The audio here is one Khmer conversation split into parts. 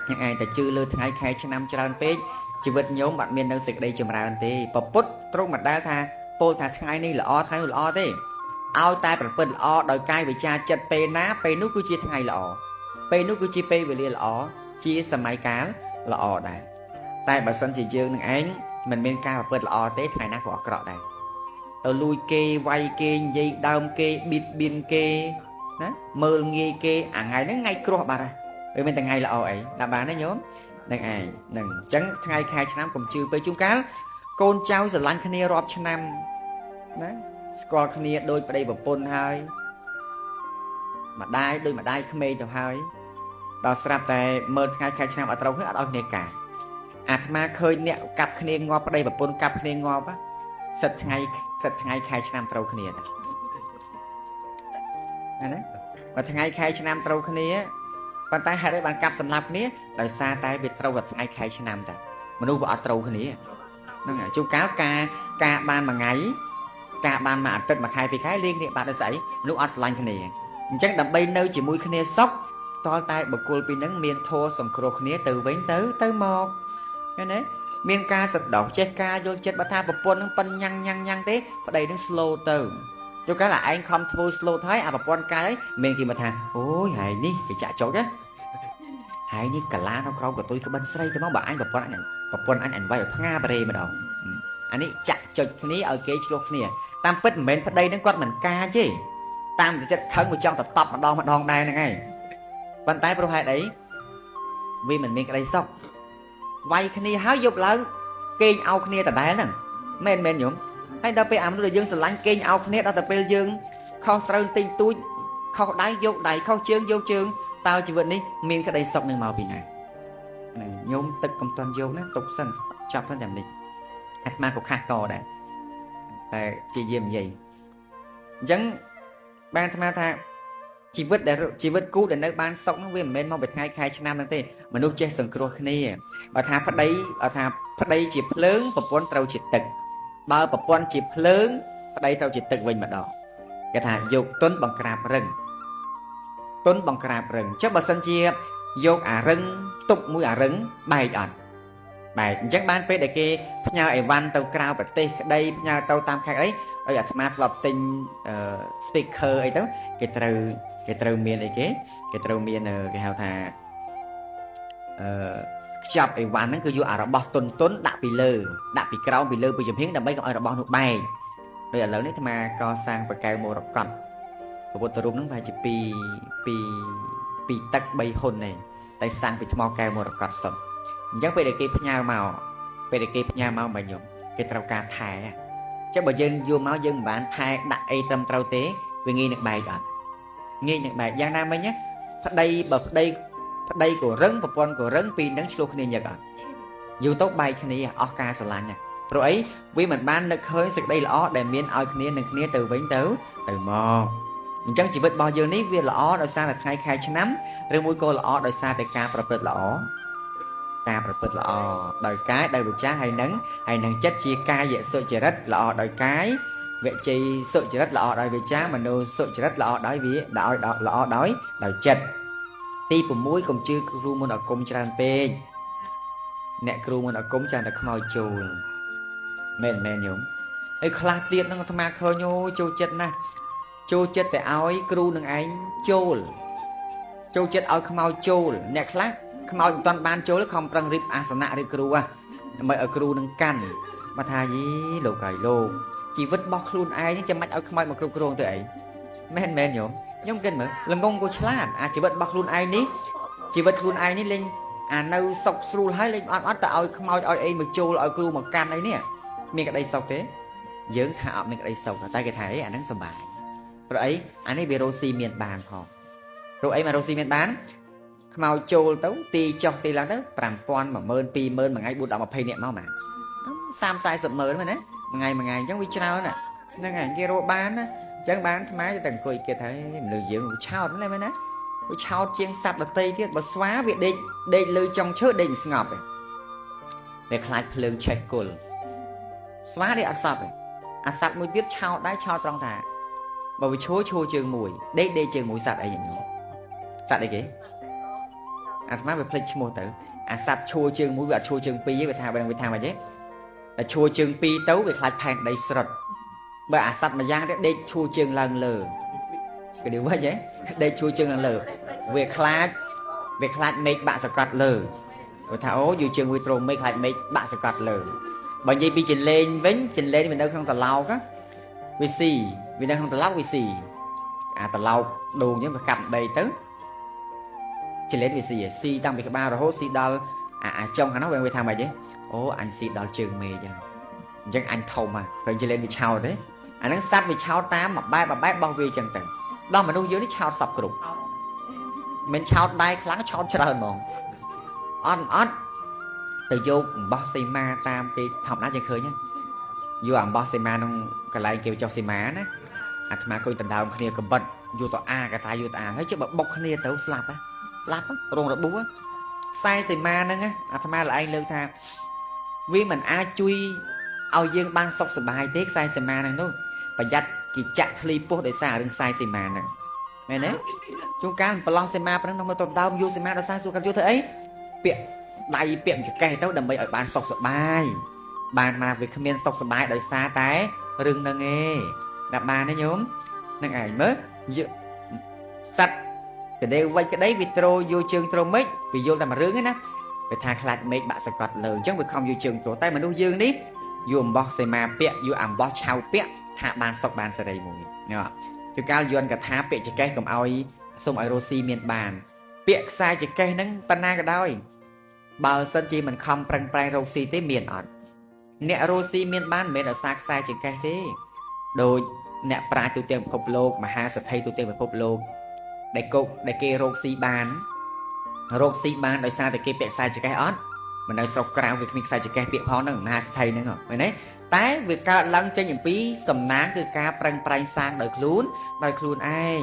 អ្នកឯងតែជឿលើថ្ងៃខែឆ្នាំច្រើនពេកជីវិតញោមអត់មាននៅសេចក្តីចម្រើនទេពពុទ្ធទ្រង់មិនដែលថាពោលថាថ្ងៃនេះល្អថ្ងៃនោះល្អទេឲ្យតែប្រព្រឹត្តល្អដោយកាយវិចារចិត្តពេលណាពេលនោះគឺជាថ្ងៃល្អពេលនោះគឺជាពេលវេលាល្អជាសម័យកាលល្អដែរតែបើសិនជាយើងនឹងឯងមិនមានការប្រព្រឹត្តល្អទេថ្ងៃណាក៏អាក្រក់ដែរទៅលួចគេវាយគេនិយាយដើមគេបៀតបៀនគេណាមើលងាយគេអាថ្ងៃហ្នឹងថ្ងៃគ្រោះបាត់ហើយវាមិនតែថ្ងៃល្អអីដាក់បានទេញោមនឹងឯងនឹងអញ្ចឹងថ្ងៃខែឆ្នាំកុំជឿពេកជួនកាលកូនចៅស្រឡាញ់គ្នារាប់ឆ្នាំណាស្គាល់គ្នាដូចប្តីប្រពន្ធហើយម្ដាយដូចម្ដាយក្មេងទៅហើយដល់ស្រាប់តែមើលថ្ងៃខែឆ្នាំអត់ត្រូវគ្នាអត់ឲ្យគ្នាការអាត្មាឃើញអ្នកកាប់គ្នាងាប់ប្តីប្រពន្ធកាប់គ្នាងាប់សិតថ្ងៃសិតថ្ងៃខែឆ្នាំត្រូវគ្នាដែរណាបើថ្ងៃខែឆ្នាំត្រូវគ្នាប៉ុន្តែហេតុអីបានកាប់សម្លាប់គ្នាដោយសារតែវាត្រូវតែថ្ងៃខែឆ្នាំតាមនុស្សវាអត់ត្រូវគ្នាហ្នឹងហើយជួនកាលការការបានមួយថ្ងៃការបានមួយអាទិត្យមួយខែពីរខែលេងគ្នាបាត់ដោយស្អីមនុស្សអត់ស្រឡាញ់គ្នាអញ្ចឹងដើម្បីនៅជាមួយគ្នាសុខតលតែបុគ្គលពីរហ្នឹងមានធម៌សង្គ្រោះគ្នាទៅវិញទៅទៅមកឃើញទេមានការសន្តោសចេះការយល់ចិត្តបើថាប្រពន្ធហ្នឹងប៉ិនញ៉ាំងញ៉ាំងញ៉ាំងទេប្តីហ្នឹង slow ទៅជួនកាលឯងខំធ្វើ slow ហើយអាប្រពន្ធកាយហើយមានគេមកថាអូយហើយនេះគេចាក់ចុកណាហើយនេះកាឡានៅក្រោមកតុយក្បិនស្រីទៅមកបើអញប្រពន្ធអញប្រពន្ធអញអញវាយឲ្យផ្ងាបរេម្ដងអានេះចាក់ចុចគ្នាឲ្យគេឆ្លោះគ្នាតាមពិតមិនមែនប្តីហ្នឹងគាត់មិនកាចទេតាមចិត្តខឹងវាចង់ទៅតប់ម្ដងម្ដងដែរហ្នឹងឯងប៉ុន្តែព្រោះហេតុអីវាមិនមានក្តីសុខវាយគ្នាហើយយប់ឡើងគេងអោគ្នាដដែលហ្នឹងមែនមែនញោមហើយដល់ពេលអាមនុស្សដែលយើងស្រឡាញ់គេងអោគ្នាដល់តែពេលយើងខុសត្រូវទិញទូចខុសដៃយកដៃខុសជើងយកជើងតើជីវិតនេះមានក្តីសុខនឹងមកពីណាហ្នឹងញោមទឹកកុំតន់យកណាទុកសិនចាប់សិនតែនេះអាត្មាក៏ខាស់កដែរតែជាយាមនិយាយអញ្ចឹងបានអាត្មាថាជីវិតដែលជីវិតគូដែលនៅបានសុខហ្នឹងវាមិនមែនមកពីថ្ងៃខែឆ្នាំហ្នឹងទេមនុស្សចេះសង្គ្រោះគ្នាបើថាប្តីបើថាប្តីជាភ្លើងប្រពន្ធត្រូវជាទឹកបើប្រពន្ធជាភ្លើងប្តីត្រូវជាទឹកវិញម្ដងគេថាយកទុនបង្ក្រាបរឹងទុនបង្ក្រាបរឹងចុះបើសិនជាយកអារឹងទប់មួយអារឹងបែកអត់បែកអញ្ចឹងបានពេលដែលគេផ្ញើអីវ៉ាន់ទៅក្រៅប្រទេសក្តីផ្ញើទៅតាមខេត្តអីឲ្យអាត្មាធ្លាប់ទិញ speaker អីទៅគេត្រូវគេត្រូវមានអីគេគេត្រូវមានគេហៅថាអឺខ្ចប់អីវ៉ាន់ហ្នឹងគឺយកអារបស់តុនតុនដាក់ពីលើដាក់ពីក្រោមពីលើពីចំហៀងដើម្បីកុំឲ្យរបស់នោះបែកដូចឥឡូវនេះអាត្មាកសាងបកែវមរកតពុទ្ធរូបហ្នឹងប្រហែលជា2 2 2ទឹក3ហ៊ុនទេតែសាងពីថ្មកែវមរកតសុទ្ធអញ្ចឹងពេលដែលគេផ្ញើមកពេលដែលគេផ្ញើមកមកញោមគេត្រូវការថែចឹងបើយើងយកមកយើងមិនបានថែដាក់អីត្រឹមត្រូវទេវាងាយនឹងបែកអត់ងាយនឹងបែកយ៉ាងណាមិញណាប្តីបើប្តីប្តីក៏រឹងប្រពន្ធក៏រឹងពីរនឹងឆ្លោះគ្នាញឹកអត់យូរទៅបែកគ្នាអស់ការស្រឡាញ់ព្រោះអីវាមិនបាននឹកឃើញសេចក្តីល្អដែលមានឲ្យគ្នានឹងគ្នាទៅវិញទៅទៅមកអញ្ចឹងជីវិតរបស់យើងនេះវាល្អដោយសារតែថ្ងៃខែឆ្នាំឬមួយក៏ល្អដោយសារតែការប្រព្រឹត្តល្អការប្រព្រឹត្តល្អដោយកាយដោយវិចារហើយនឹងហើយនឹងចិត្តជាកាយសុចរិតល្អដោយកាយវិជ័យសុចរិតល្អដោយវិចារមនោសុចរិតល្អដោយវាដោយល្អដោយដោយចិត្តទី6កុំជឿគ្រូមន្តអាគមច្រើនពេកអ្នកគ្រូមន្តអាគមច្រើនតែខ្មោចចូលមែនមែនញោមហើយខ្លះទៀតហ្នឹងអាត្មាឃើញអូចូលចិត្តណាស់ចូលចិត្តតែឲ្យគ្រូនឹងឯងចូលចូលចិត្តឲ្យខ្មោចចូលអ្នកខ្លះខ្មោចមិនទាន់បានចូលខំប្រឹងរៀបអាសនៈរៀបគ្រូហ៎ដើម្បីឲ្យគ្រូនឹងកាន់មកថាយីលោកហើយលោកជីវិតរបស់ខ្លួនឯងចាំបាច់ឲ្យខ្មោចមកគ្រប់គ្រងទៅអីមែនមែនញោមខ្ញុំគិតមើលល្ងងក៏ឆ្លាតអាជីវិតរបស់ខ្លួនឯងនេះជីវិតខ្លួនឯងនេះលេងអានៅសុកស្រួលហើយលេងអត់អត់ទៅឲ្យខ្មោចឲ្យអីមកចូលឲ្យគ្រូមកកាន់អីនេះមានក្តីសុខទេយើងថាអត់មានក្តីសុខតែគេថាអីអាហ្នឹងសុបាយព្រោះអីអានេះវារស់ស៊ីមានបានផងព្រោះអីមករស់ស៊ីមានបានខ្មោចចូលទៅទីចុះទីឡើងទៅ5000 10000 20000មួយថ្ងៃ4 10 20នាក់មកម៉ា30 40ម៉ឺនមែនណាមួយថ្ងៃមួយថ្ងៃអញ្ចឹងវាច្រើនណាហ្នឹងហើយគេរកបានណាអញ្ចឹងបានអាត្មាទៅអង្គុយគិតហើយមនុស្សយើងឆោតមែនណាវាឆោតជាងសត្វដតីទៀតបើស្វាវាដេកដេកលើចុងឈើដេកមិនស្ងប់ទេវាខ្លាចភ្លើងឆេះគល់ស្វានេះអត់សប់ទេអាសត្វមួយទៀតឆោតដែរឆោតត្រង់ថាបើវាឈរឈរជើងមួយដេកដេកជើងមួយសត្វអីញញោមសត្វអីគេ អាត្មាវាភ្លេចឈ្មោះទៅអាសត្វឈួរជើងមួយវាអត់ឈួរជើងពីរទេវាថាបើវាថាម៉េចទេតែឈួរជើងពីរទៅវាខ្លាចផែនដីស្រុតបើអាសត្វមួយយ៉ាងទៀតដេកឈួរជើងឡើងលើគេនិយាយវិញហ៎ដេកឈួរជើងឡើងលើវាខ្លាចវាខ្លាចមេឃបាក់សកត់លើគាត់ថាអូយូរជើងមួយត្រមេឃខ្លាចមេឃបាក់សកត់លើបើនិយាយពីចលេងវិញចលេងវានៅក្នុងតឡោកវាស៊ីវានៅក្នុងតឡោកវាស៊ីអាតឡោកដូងអញ្ចឹងវាកាប់ដីទៅចលេងវាស៊ីស៊ីតាំងពីក្បាលរហូតស៊ីដល់អាចុងខាងនោះវាថាម៉េចទេអូអញស៊ីដល់ជើងមេឃហ្នឹងអញ្ចឹងអញធំហ่ะឃើញចលេងវាឆោតទេអាហ្នឹងសត្វវាឆោតតាមមួយបែបមួយបែបរបស់វាអញ្ចឹងទៅដល់មនុស្សយើងនេះឆោតសពគ្រប់មិនឆោតដែរខ្លាំងឆោតច្រើនហ្មងអត់អត់ទៅយកអំបោះសីមាតាមគេធម្មតាយើងឃើញយកអំបោះសីមាក្នុងកន្លែងគេចុះសីមាណាអាត្មាឃើញដណ្ដើមគ្នាកបិតយកទៅអាកថាយកទៅអាហើយជិះបើបុកគ្នាទៅស្លាប់ហ៎ស្លាប់រងរបួសខ្សែសីមាហ្នឹងអាត្មាល្អឯងលើកថាវាមិនអាចជួយឲ្យយើងបានសុខសប្បាយទេខ្សែសីមាហ្នឹងនោះប្រយ័ត្នគេចាក់ធ្លីពោះដោយសាររឿងខ្សែសីមាហ្នឹងមែនទេជួនកាលប្រឡោះសីមាប៉ុណ្ណឹងមកទៅដើមយកសីមាដោយសារសួរកាត់យកធ្វើអីពាក់ដៃពាក់ចកេះទៅដើម្បីឲ្យបានសុខសប្បាយបានមកវាគ្មានសុខសប្បាយដោយសារតែរឿងហ្នឹងឯងដាក់បានទេញោមហ្នឹងឯងមើលយកសត្វកដេវិចក្តីវាត្រូយកជើងត្រូមេឃវាយល់តែមួយរឿងឯណាវាថាខ្លាចមេឃបាក់សកត់លើអញ្ចឹងវាខំយកជើងត្រូតែមនុស្សយើងនេះយកអំបោះសីមាពាក់យកអំបោះឆៅពាក់ថាបានសុខបានសេរីមួយណាជួនកាលយន្តកថាពាក្យចកេះកុំឲ្យសូមឲ្យរស់ស៊ីមានបានពាក្យខ្សែចកេះហ្នឹងប៉ុណ្ណាក៏ដោយបើសិនជាមិនខំប្រឹងប្រែងរកស៊ីទេមានអត់អ្នករកស៊ីមានបានមិនមែនដោយសារខ្សែចកេះទេដោយអ្នកប្រាជ្ញទូទាំងពិភពលោកមហាសេដ្ឋីទូទាំងពិភពលោកដែលកុកដែលគេរកស៊ីបានរកស៊ីបានដោយសារតែគេពាក់ខ្សែចកេះអត់មិននៅស្រុកក្រៅវាគ្មានខ្សែចកេះពាក្យផងហ្នឹងមហាសេដ្ឋីហ្នឹងមែនទេតែវាកើតឡើងចេញអំពីសំណាងគឺការប្រឹងប្រែងសាងដោយខ្លួនដោយខ្លួនឯង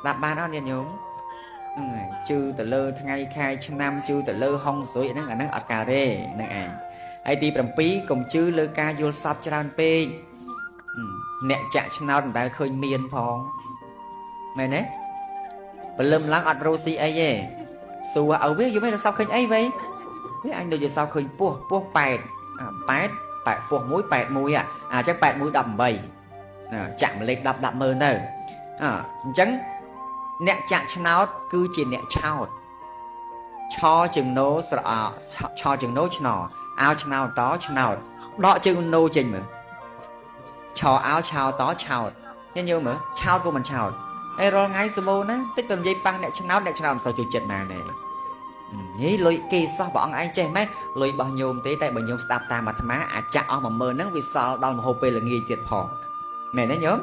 ស្ដាប់បានអត់ញាតិញោមហ្នឹងហើយជឿទៅលើថ្ងៃខែឆ្នាំជឿទៅលើហុងស៊ុយហ្នឹងអាហ្នឹងអត់កើតទេហ្នឹងឯងហើយទី7កុំជឿលើការយល់សពច្រើនពេកអ្នកចាក់ឆ្នោតមិនដែលឃើញមានផងមែនទេព្រលឹមឡើងអត់រស់ស៊ីអីទេសួរឲ្យវាយល់មិនសពឃើញអីវ៉េវាអញដូចយល់សពឃើញពោះពោះ8 8 8ពោះ1 81អាអញ្ចឹង81 18ណាចាក់ម្លេខ10 100000ទៅអញ្ចឹងអ្នកចាក់ឆ្នោតគឺជាអ្នកឆោតឆជើងណូស្រអឆជើងណូឆ្នោអោឆ្នោតឆ្នោតដកជើងណូចេញមើលឆអោឆោតឆោតញញមើលឆោតក៏មិនឆោតហើយរាល់ថ្ងៃសម្បូរណាតិចតែនិយាយប៉ះអ្នកឆ្នោតអ្នកឆ្នោតមិនសូវចូលចិត្តណាទេនេះលុយគេសោះព្រះអង្គឯងចេះម៉េះលុយរបស់ញោមទេតែបើញោមស្ដាប់តាមអាត្មាអាចចាក់អស់10000ហ្នឹងវាសល់ដល់មហូបពេលល្ងាចទៀតផងមែនទេញោម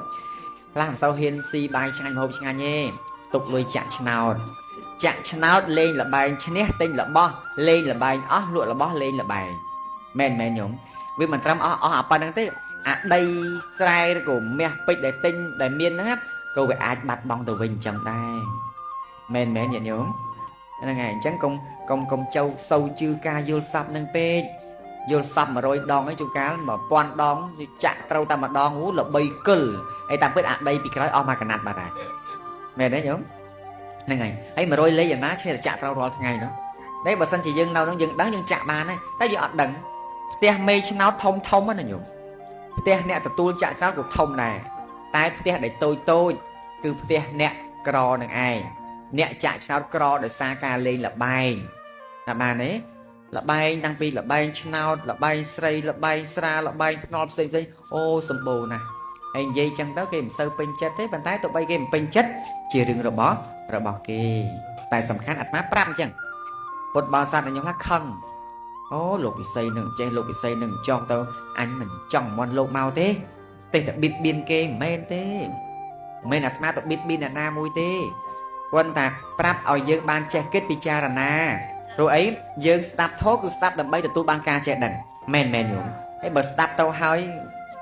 ខ្លះមិនសូវហ៊ានស៊ីបាយឆ្ងាញ់មហូបឆ្ងាញ់ទេទុកលុយចាក់ឆ្នោតចាក់ឆ្នោតលេងលបែងឈ្នះទិញរបស់លេងលបែងអស់លក់របស់លេងលបែងមែនមែនញោមវាមិនត្រឹមអស់អស់អាប៉ុណ្្នឹងទេអាដីស្រែឬក៏មាសពេជ្រដែលទិញដែលមានហ្នឹងក៏វាអាចបាត់បង់ទៅវិញអញ្ចឹងដែរមែនមែនញាតិញោមហ្នឹងហើយអញ្ចឹងកុំកុំកុំចូលសូវជឿការយល់សពនឹងពេកយល់សព100ដងអីជួនកាល1000ដងចាក់ត្រូវតែម្ដងអូល្បីកិលហើយតាមពិតអាដីពីក្រោយអស់មកកណាត់បាត់ហើយមែនទេញោមហ្នឹងហើយហើយ100លេខយ៉ាងណាឈ្នះចាក់ត្រូវរាល់ថ្ងៃនោះតែបើសិនជាយើងនៅហ្នឹងយើងដឹងយើងចាក់បានហើយតែយើងអត់ដឹងផ្ទះមេឆ្នោតធំធំណាញោមផ្ទះអ្នកទទួលចាក់ចោលក៏ធំដែរតែផ្ទះដែលតូចតូចគឺផ្ទះអ្នកក្រនឹងឯងអ្នកចាក់ឆ្នោតក្រដោយសារការលេងលបែងណាបានទេលបែងតាំងពីលបែងឆ្នោតលបែងស្រីលបែងស្រាលបែងភ្នល់ផ្សេងផ្សេងអូសម្បូរណាស់ហើយនិយាយចឹងទៅគេមិនសូវពេញចិត្តទេប៉ុន្តែទោះបីគេមិនពេញចិត្តជារឿងរបស់គេតែសំខាន់អាត្មាប្រាប់អញ្ចឹងពុទ្ធបរិស័ទខ្ញុំថាខឹងអូលោកពិសីនឹងចេះលោកពិសីនឹងចង់ទៅអញមិនចង់មន់លោកមកទេទេតែបៀតបៀនគេមិនមែនទេមិនមែនអាត្មាទៅបៀតបៀនអ្នកណាមួយទេប៉ុន្តែប្រាប់ឲ្យយើងបានចេះគិតពិចារណាព្រោះអីយើងស្ដាប់ធម៌គឺស្ដាប់ដើម្បីទទួលបានការចេះដឹងមែនមែនញោមហើយបើស្ដាប់ទៅហើយ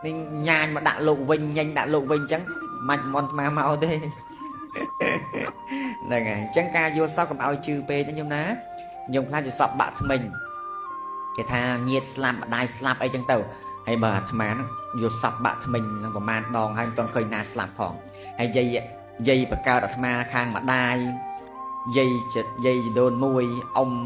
នឹងញ៉ាញមកដាក់លោកវិញញញដាក់លោកវិញអញ្ចឹងមិនមន់អាត្មាមកទេហ្នឹងហើយអញ្ចឹងការយល់សពកុំឲ្យជឿពេកណាញោមណាញោមខ្លះយល់សពបាក់ថ្មិញគេថាញាតស្លាប់ម្ដាយស្លាប់អីចឹងទៅហើយបើអាត្មាហ្នឹងយល់សពបាក់ថ្មិញនឹងប្រហែលដងហើយមិនទាន់ឃើញណាស្លាប់ផងហើយយាយបកើតអាត្មាខាងម្ដាយ យាយយាយដូនមួយអ៊ំ។